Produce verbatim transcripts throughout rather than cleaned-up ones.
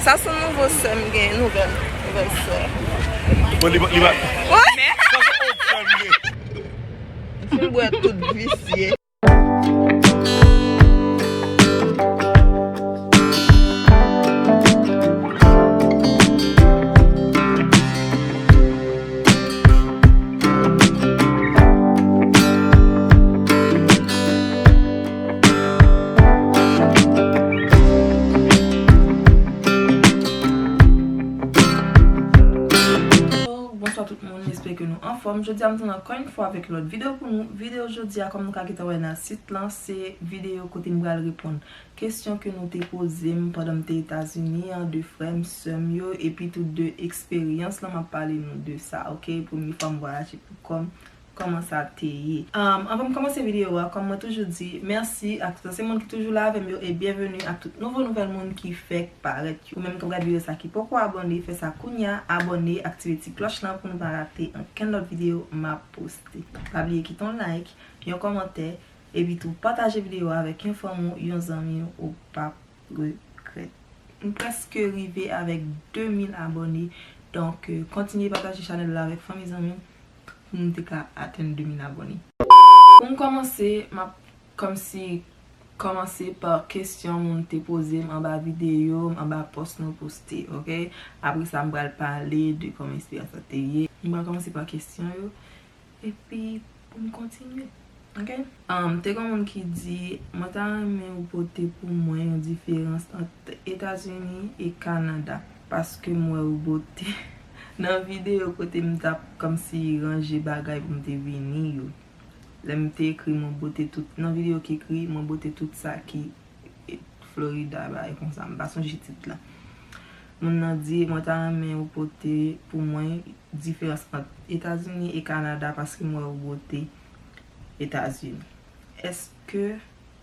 Sa se nouvo sè m gen, nouvèl, nouvèl sè. Bon, li pa, li pa. Sa se old sè m gen. M fin bwè tout visye. Bonswa tout moun, m espere ke nou anfòm. Jodi a m tounen ankò yon fwa avèk lòt videyo pou nou. Videyo jodi a, kòm nou ka gentan wè nan sit lan, se videyo kote m pral reponn kesyon ke nou te poze m pandan m te Etazini an, de frè m, sè m yo, epi tou de eksperyans lan, m ap pale nou de sa, oke? Premye fwa m vwayaje pou kò m, kòman sa te ye. Um, anvan m kòmanse videyo a, kòm mwen toujou di, mèsi ak tout ansyen moun ki toujou la avè m yo, e byenveni ak tout nouvo nouvèl moun ki fèk parèt yo. Ou menm k ap gade videyo sa ki poko abòne, fè sa kounye a, abòne, aktive ti klòch lan pou nou pa rate ankenn lòt videyo m ap poste. Pa bliye kite yon like, yon kòmantè, epi tou pataje videyo a avèk yon fanmi w, yon zanmi w, ou p ap regrèt. M prèske rive avèk de mil abòne. Donk, euh, kontinye pataje chanèl la avèk fanmi, zanmi pou nou te ka atenn de mil abòne. Pou m kòmanse, m ap kòmsi kòmanse pa kesyon moun te poze m anba videyo m, anba pòs nou poste, oke? Apre sa, m pral pale de kòman eksperyans lan te ye. M pral kòmanse pa kesyon yo. Epi, pou m kontinye. Oke? Um, te gen moun ki di, mwen ta renmen ou pote pou mwen yon diferans ant Etazini e Kanada. Paske m wè ou bote nan videyo kote m t ap kòmsi ranje bagay pou m te vini yo. Lè m te ekri, mwen bote tout, nan videyo ki ekri, mwen bote tout sa ki e, Florida, bagay konsa. M pa sonje tit la. Moun nan di, mwen ta renmen ou pote pou mwen diferans ant Etazini e Kanada paske m wè ou bote Etazini. Èske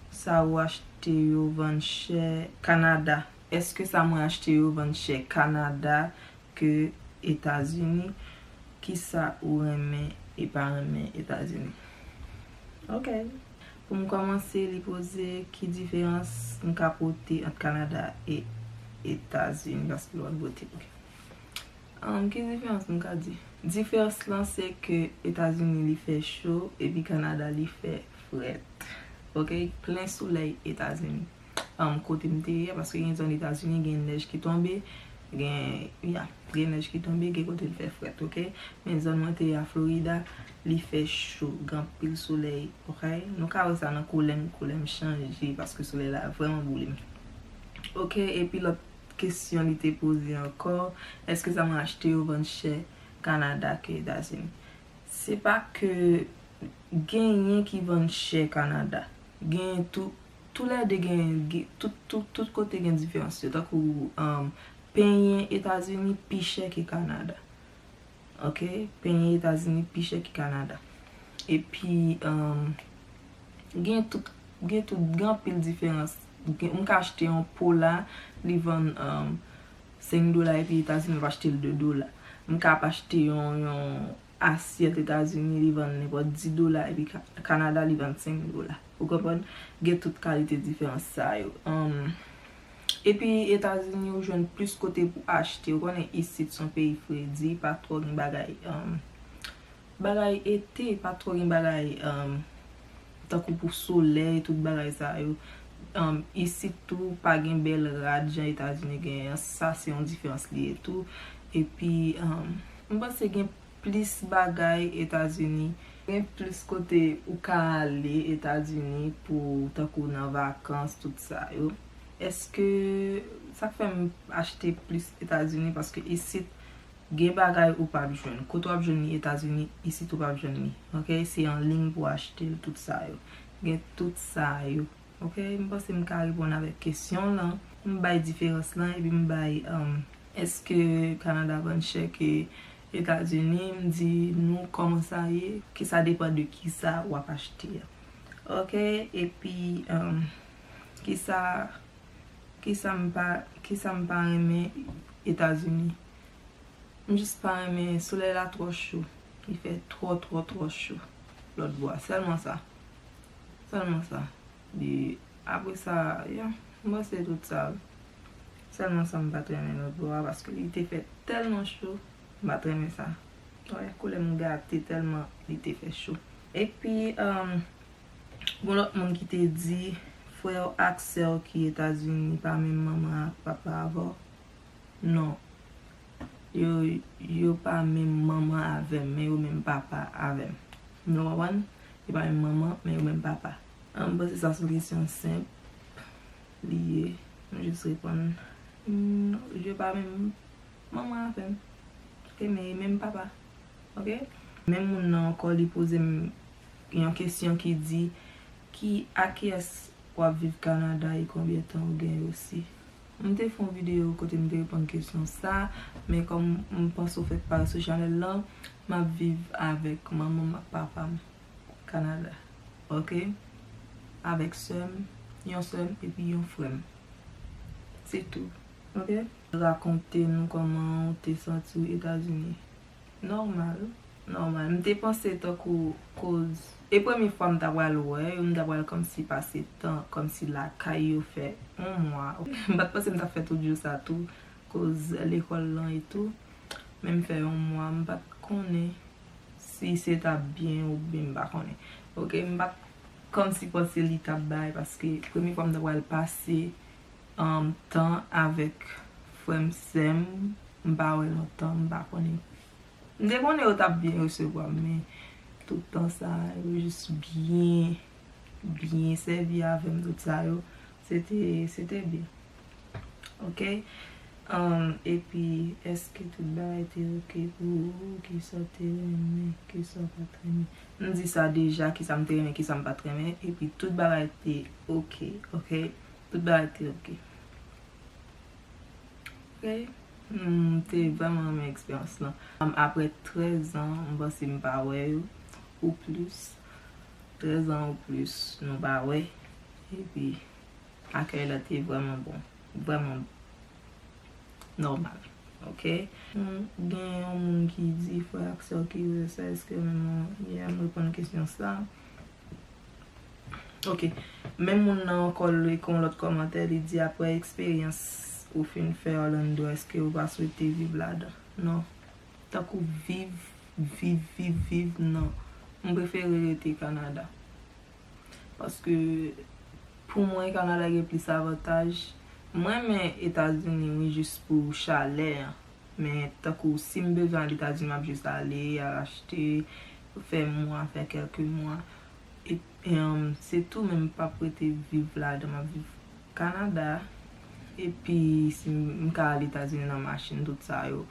sa ou achte yo vann chè Kanada? Èske sa mwen achte yo vann chè Kanada ke Etazini? Kisa ou renmen e pa renmen Etazini? Oke. Pou m kòmanse, li poze ki diferans m ka pote ant Kanada e Etazini, paske l wè l bote. Oke. Um, ki diferans m ka di? Diferans lan se ke Etazini li fè cho, epi Kanada li fè frèt. Oke? Plen solèy Etazini. Um, kote m te ye a, paske gen zòn Etazini, gen nèj ki tonbe, gen, ya, gen nèj ki tonbe, gen kote l fè frèt, oke? Men zòn mwen te ye a, Florida, li fè cho, gen anpil solèy, oke? Nou ka wè sa nan koulè m, koulè m chanje, paske solèy la vrèman boule m. Oke, epi lòt kesyon li te poze ankò, èske sa mwen achte yo vann chè Kanada ke Etazini? Se pa ke genyen ki vann chè Kanada. Genyen tou, toulède gen, gen, tout, tout, tout kote gen diferans yo. Tankou, um, penyen Etazini pi chè ke Kanada. Oke? Penyen Etazini pi chè ke Kanada. Epi, um, gen tout, gen tout, gen anpil diferans. Gen, m ka achte yon pola, li vann, um, senk dola, epi Etazini, m ap achte l de dola. M ka ap achte yon, yon asyèt Etazini, li vann nenpòt dis dola, epi Ka-, Kanada, li vann senk dola. Ou konprann? Gen tout kalite diferans sa yo. Um, epi Etazini, ou jwenn plis kote pou achte. Ou konnen isit se yon peyi fredi, pa twò gen bagay, um, bagay ete, pa twò gen bagay, um, tankou pou solèy, tout bagay sa yo. Um, isit tou, pa gen bèl rad jan Etazini genyen an. Sa, se yon diferans li ye tou. Epi, um, m panse gen plis bagay Etazini. Gen plis kote ou ka ale Etazini pou, tankou nan vakans, tout sa yo. Èske sa k fè m achte plis Etazini? Paske isit, gen bagay ou p ap jwenn. Kote w ap jwenn li Etazini, isit ou p ap jwenn li. Oke? Se an liy pou achte l, tout sa yo. Gen tout sa yo. Oke? M panse m ka reponn avèk kesyon lan. M bay diferans lan, epi m bay, um, èske Kanada vann chè ke Etazini? M di nou kòman sa ye, ke sa depann de kisa w ap achte a. Oke? Epi, um, kisa, kisa m pa, kisa m pa renmen Etazini? M jis pa renmen, solèy la twò cho. Li fè twò, twò, twò cho lòt bò a. Sèlman sa. Sèlman sa. Li, apre sa, yeah, m panse tout sa. Sèlman sa m pa t renmen lòt bò a, paske li te fè tèlman cho, m pa t renmen sa. Wè, koulè m gate tèlman li te fè cho. Epi, um, gon lòt moun ki te di, frè w ak sè w ki Etazini pa menm manman ak papa avè w? Non. Yo, yo pa menm manman avè m, men yo menm papa avè m. Nou konprann? Yo pa menm manman, men yo menm papa. An, m panse sa se yon kesyon senp li ye. M jis reponn, "Non, yo pa menm manman avè m. Ok, men yo menm papa." Ok? Menm moun nan ankò, li poze m yon kesyon ki di, "Ki, a kiyès w ap viv Kanada e konbyen tan w genyen osi?" M te fè yon videyo kote m te reponn kesyon sa, men kòm m panse w fèk parèt sou chanèl lan, m ap viv avèk manman m ak papa m Kanada. Ok? Avèk sè m, yon sè m, epi yon frè m. Se tou. Ok? Rakonte nou kòman w te santi w Etazini. Nòmal. Nòmal. M te panse tankou koz e premye fwa m ta pral wè yo, m ta pral kòmsi pase tan, kòmsi lakay yo fè yon mwa. M pa t panse m t ap fè tout jou sa tou, koz lekòl lan e tou. Men m fè yon mwa, m pa t konnen si se t ap byen oubyen m pa konnen. Ok, m pa t kòmsi panse li t ap bay, paske premye fwa m ta pral pase, um, tan avèk frè m, sè m, m pa wè lontan, m pa konnen. M te konnen yo t ap byen resevwa m, men tout tan sa, yo jis byen, byen sèvi avè m, tout sa yo. Se te, se te byen. Ok? Um, epi, èske tout bagay te ok pou ou? Kisa w te renmen? Kisa w pa t renmen? M di sa deja, kisa m te renmen, kisa m pa t renmen. Epi, tout bagay te ok, ok? Tout bagay te ok. Ok? M te vrèman renmen eksperyans lan. Um, apre trèz an, m panse m pa wè yo, ou plis. Trèz an ou plis, nou pa wè. Epi, akèy la te vrèman bon. Vrèman nòmal. Ok? Hmm, gen yon moun ki di, frè ak sè w ki U S A, èske yo menm, ya, m reponn kesyon sa. Ok. Men moun nan ankò li kon lòt kòmantè, li di, apre eksperyans ou fin fè Orlando, èske ou pa swete viv ladan? Non. Tankou viv, viv, viv, viv, non. M prefere rete Kanada. Paske pou mwen, Kanada gen plis avantaj. Mwen renmen Etazini, wi, jis pou chalè an. Men tankou si m bezwen al Etazini, m ap jis ale, al achte, fè mwa, fè kèlke mwa. E, e, um, se tou, men m p ap rete viv ladan, m ap viv Kanada. Epi si m, m ka al Etazini nan machin, tout sa yo,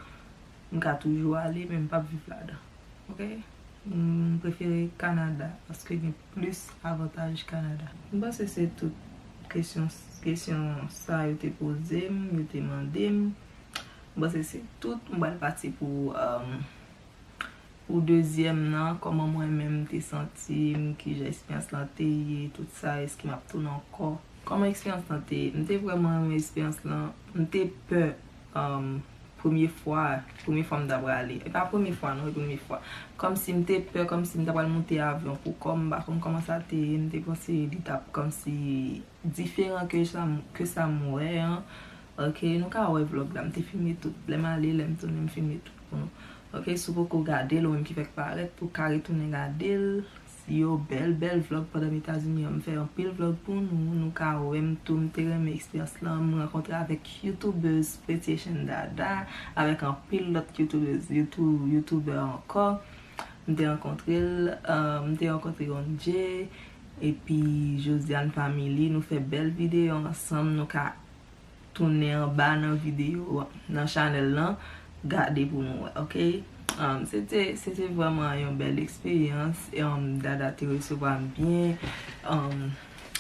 m ka toujou ale, men m p ap viv ladan. Ok? M prefere Kanada, paske gen plis avantaj Kanada. M panse se tout kesyon, kesyon sa yo te poze m, yo te mande m. M panse se tout. M pral pati pou, um, pou dezyèm nan, kòman mwen menm m te santi m, kijan eksperyans lan te ye, tout sa, èske m ap tounen ankò. Kòman eksperyans lan te ye? M te vrèman renmen eksperyans lan. M te pè, um, premye fwa, premye fwa m ta prale. E pa premye fwa, non, e premye fwa. Kòmsi m te pè, kòmsi m ta pral monte avyon pou kò m, m pa konn kòman sa te ye, m te panse li t ap kòmsi diferan ke sa m, ke sa m wè an. Ok, nou ka wè vlòg la, m te filme tout. Lè m ale, lè m tounen, m filme tout pou nou. Ok, si w poko gade l, ou menm ki fèk parèt, ou ka retounen gade l. Yo bèl, bèl vlòg pandan m Etazini an. M fè anpil vlòg pou nou. Nou ka wè m tou, m te renmen eksperyans lan. M rankontre avèk youtubers Pretty Asian Dada, avèk anpil lòt youtubers, youtou-, youtubè ankò. M te rankontre l, euh, m te rankontre Yonje, epi Josiane Family. Nou fè bèl videyo ansanm. Nou ka tounen anba nan videyo, nan chanèl lan, gade pou nou wè, ok? Um, se te, se te vrèman yon bèl eksperyans. Um, Dada te resevwa m byen. Um,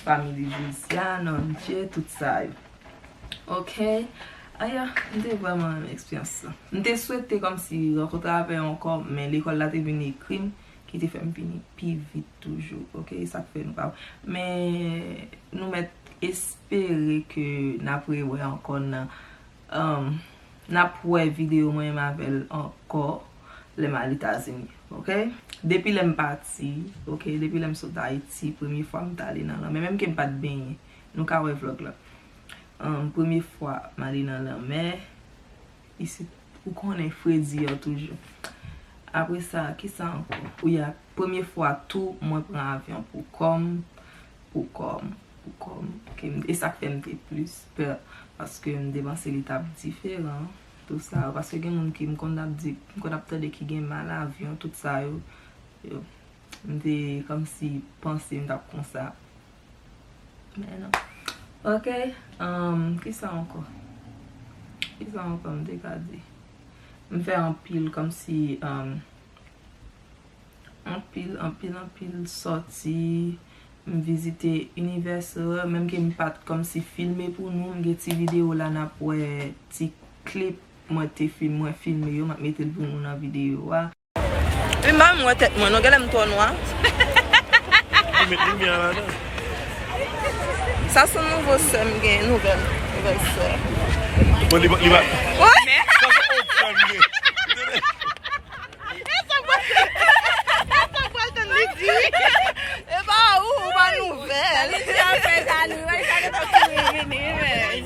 family Josiane, Andje, tout sa yo. Ok? Aya, m te vrèman renmen eksperyans lan. M te swete kòmsi rankontre avè yo ankò, men lekòl la te vin ekri m, ki te fè m vini pi vit toujou. Ok? E sa k fè nou pa wè. Men nou mèt espere ke n ap rewè ankò nan, um, n ap wè videyo mwen menm avè l ankò lè m al Etazini, ok? Depi lè m pati, ok, depi lè m sot Ayiti, premye fwa m t ale nan lanmè, menm ke m pa t benyen, nou ka wè vlòg la. Ahn, premye fwa m ale nan lanmè, isit, ou konnen fredi an toujou. Apre sa, kisa ankò? Wi, a, premye fwa tou mwen pran avyon pou kò m, pou kò m, pou kò m. Ok, m- e sa k fè m te plis pè, paske m te panse li t ap diferan, tou sa, paske gen moun ki m konn ap di, m konn ap tande ki gen mal avyon, tout sa yo, yo, m te kòmsi panse m t ap konsa. Men non. Ok, um, kisa ankò? Kisa ankò m te ka di? M fè anpil kòmsi, um, anpil, anpil, anpil sòti. M vizite Universal, menm ke m pa t kòmsi filme pou nou, m gen ti videyo la n ap wè, ti klip mwen te film, mwen filme yo, m ap mete l pou nou nan videyo a. Wi, m pa menm wè tèt mwen non, genlè m twò nwa. Ou met limyè a ladan. Sa se nouvo sè m gen, nouvèl, nouvèl sè. Bon, li pa, li pa. Wi. Sa se yon sè m gen. E sa m pral, e sa m pral tann li di. E pa ou, ou pa nouvèl. Li di apre sa, nou wè, sa depan ki vini, men.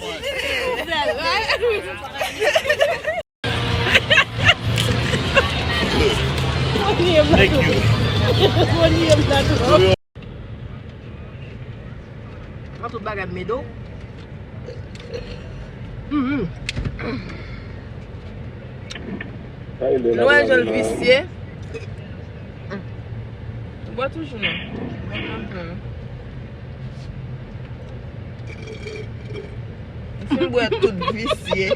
Nouvèl, right? Thank you. Nan tout bagay m ede w. Mhm. Nou wè jan l visye. Ou bwè toujou non. M fin bwè tout visye.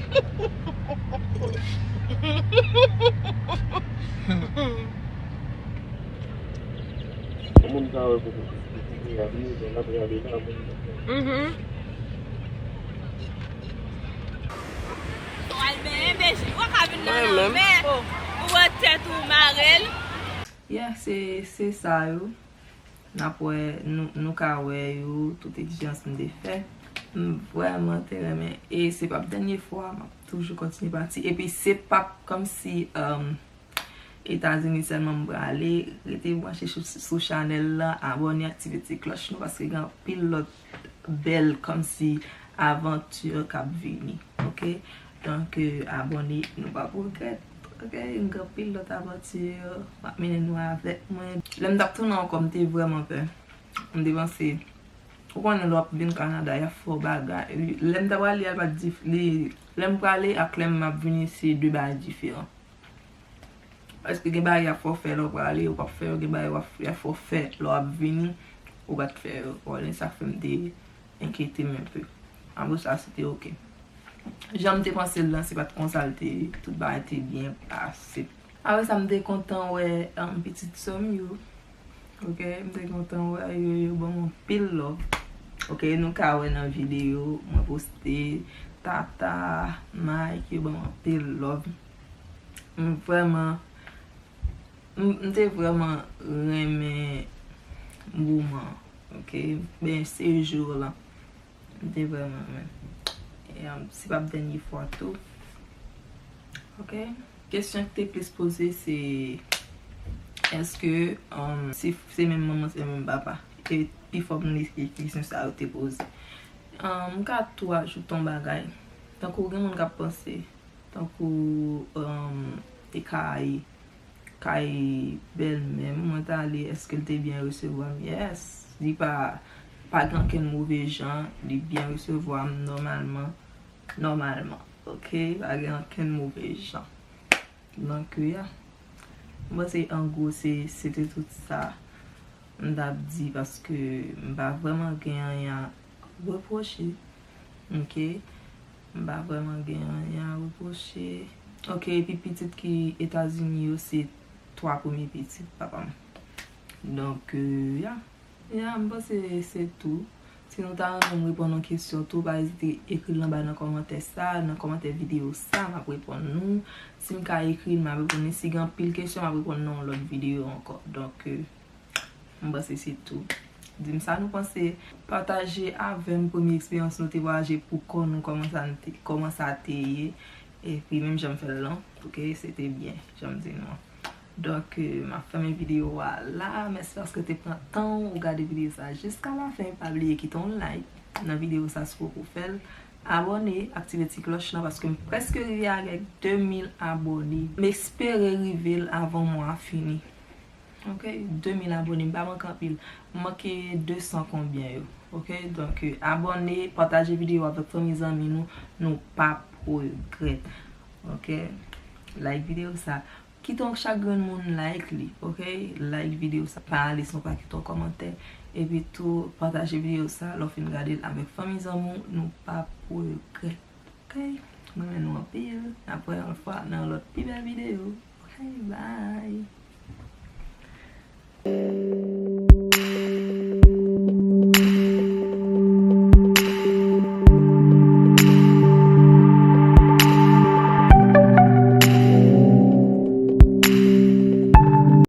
Yon moun ka wè kote ki rale, men l ap rale la, moun nan. Mhm. Ou al benyen, beji. Ou pa ka vin nan lanmè. Ou wè tèt ou mare l. Yeah, se, se sa yo. N ap wè, nou, nou ka wè yo, tout egzijans m te fè. M vrèman te renmen. E se p ap dènye fwa, m ap toujou kontinye pati. Epi se p ap kòmsi, um, Etazini sèlman m prale. Rete branche sou, sou chanèl la, abòne, aktive ti klòch nou, paske gen anpil lòt bèl kòmsi avanti k ap vini, ok? Donk, euh, abòne, nou p ap regrèt, ok? Gen anpil lòt avanti m ap mennen nou avèk mwen. Lè m t ap tounen ankò, m te vrèman pè. M te panse, ou konnen lè w ap vin Kanada, y ap fè w bagay. Lè m t ap prale a, pa t dif-, li, lè m prale ak lè m ap vini, se de bagay diferan. Paske gen bagay y ap fè w fè lè w prale, ou p ap fè yo, gen bagay w ap, y ap fè w fè lè w ap vini, ou pa t fè yo. Konnen sa fè m te enkyete m enpe. Apre sa, se te ok. Jan m te panse l lan, se pa t konsa l te ye. Tout bagay te byen pase. Apre sa, m te kontan wè, um, pitit sè m yo. Ok, m te kontan wè yo, yo ban m anpil love. Ok, nou ka wè nan videyo mwen poste, Tata, Mike, yo ban m anpil love. M vrèman, m, m te vrèman renmen moman, ok? Ben, sejou lan. M te vrèman renmen. E, um, se p ap dènye fwa tou. Ok? Kesyon ki te plis poze, se, èske, um, se, se menm manman, se menm papa? E pi fò moun li, li kesyon sa yo te poze. Um, m ka tou ajoute yon bagay. Tankou gen moun k ap panse, tankou, um, e kay, kay bèlmè m, mwen t ale, èske l te byen resevwa m? Yes. Li pa, pa gen ankenn move jan, li byen resevwa m nòmalman, nòmalman. Ok? Pa gen ankenn move jan. Donk, ya. M panse, an gwo, se, se te tout sa m t ap di, paske m pa vrèman gen anyen a repwoche. Ok? M pa vrèman gen anyen a repwoche. Ok, epi pitit ki Etazini yo, se twa premye pitit papa m. Donk, euh, ya. Ya, m panse se tou. Si nou ta renmen m reponn yon kesyon tou, pa ezite ekri l anba nan kòmantè sa, nan kòmantè videyo sa, m ap reponn nou. Si m ka ekri l, m ap reponn li. Si gen anpil kesyon, m ap reponn nan yon lòt videyo ankò. Donk, euh, m panse se tou. Di m sa nou panse. Pataje avè m premye eksperyans nou te vwayaje pou kò nou, kòman sa n te, kòman sa te ye. Epi menm jan m fè l lan, ok, se te byen, jan m di nou an. Donk, euh, m ap fèmen videyo a la. Mèsi paske w te pran tan w gade videyo sa jiska lafen. Pa bliye kite yon like nan videyo sa si w poko fè l. Abòne, aktive ti klòch lan paske m prèske rive avèk de mil abòne. M espere rive l avan mwa a fini. Ok, de mil abòne, m pa manke anpil. M manke de san konbyen yo. Ok, donk, abòne, pataje videyo avèk fanmi zanmi nou, nou p ap regrèt. Ok, like videyo sa. Kite yon chak grenn moun like li, ok? Like videyo sa, pa ale san w pa kite yon kòmantè. Epi tou, pataje videyo sa, lè w fin gade l avèk fanmi zanmi w, nou p ap regrèt. Ok? Mwen renmen nou anpil. N ap wè yon lòt fwa nan yon lòt pi bèl videyo. Ok, bye!